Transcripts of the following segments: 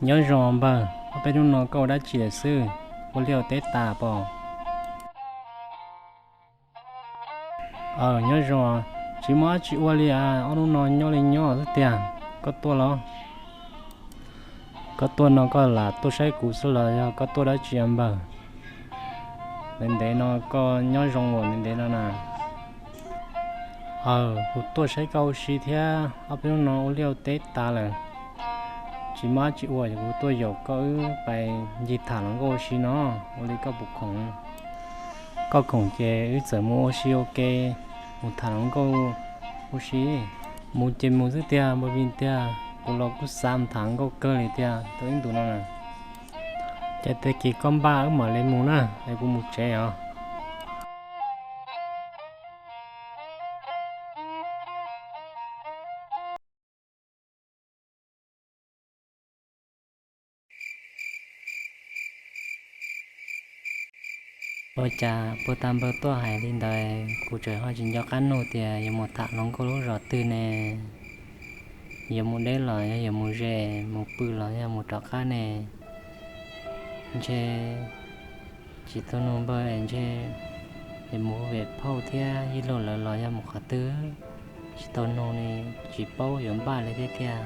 Nyob zoo npawg, ob peb hnub no koj ua dab tsi lawm xwb, ua liaj ua teb tas pom? Aw, nyob zoo, tsis muaj dab tsi ua li as, ob hnub no nyob li nyob xwb tiag. Koj tuaj los? Koj tuaj no koj lam tuaj saib kuv xwb los yog koj tuaj dab tsi npawg? Ntev ntev no koj nyob zoo los ntev ntev no na. Aw, kuv tuaj saib koj ua si thiab, ob peb hnub no ua liaj ua teb tas lawm, tsis muaj dab tsi ua, kuv tuaj yaum koj wb pais ncig tham hluas nkauj ua si no, ua li koj puas khoom? Koj khoom ces wb txawm mus ua si ua ke, mus tham hluas nkauj ua si. Mus ces mus xwb tiag, npawg, vim tiag kuv los kuj xav mus tham hluas nkauj kawg li tiag tau ib ntus no na. Ces tag kis koj npaj wb mam li mus na, es kuv mus tsev os. Ua cas puag ta npawg tuaj hais li ntawd, kuv tseem ho tsis nco qab nug tias yuav mus tham hluas nkauj lub zos twg ne? Yuav mus deb los yog yuav mus ze, mus pw los yog mus rov qab ne? Ntshe tsis tau nug npawg, ntshe yuav mus vem phauj thiab yij laug lawv los yog mus qhov twg, tsis tau nug ne, tsis paub yuav npaj li thiab tiag.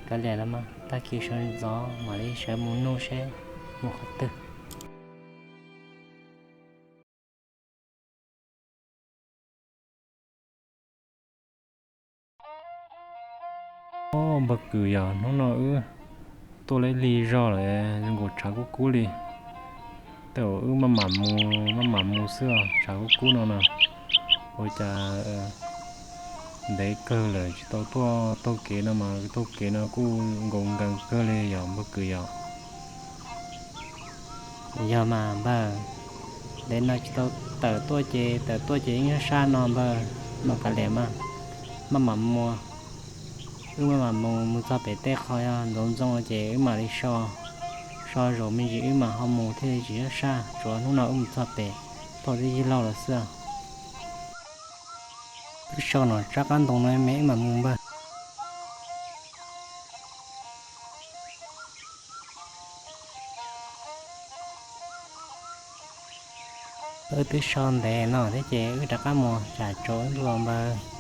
Kav liam los mas, tag kis sawv ntxov mam li sawv mus nug seb mus qhov twg. Ob, npawg Kws, yog hnub no wb tuaj ib lig zog lawm, zoo nkaus tshav kub kub li. Tej zaum wb maj mam mus, maj mam mus xwb os, tshav kub kub no na. Ua cas ntev kawg lawm tsis tau tuaj taug kev no mas taug kev no kuj nkaus nkees kawg li yog npawg Kws yog? Yog mas npawg, ntev no tsis tau tawm tuaj ces tawm tuaj ces yeej sab sab no npawg, mam kav liam mas, maj mam mus, wb maj mam mus, mus txog pem tej qhov yog ntxoov ntxoo ces wb mam li so, so zaum me ntsis wb mam ho mus thiaj li tsis sab sab, tsuav hnub no wb mus txog pem phauj thiab yij laug lawv xwb. Wb so no tsab qab ntoo no me wb mam mus npawg. Wb twb so ntev no thiab ces wb rov qab mus tsam tsaus ntuj npawg.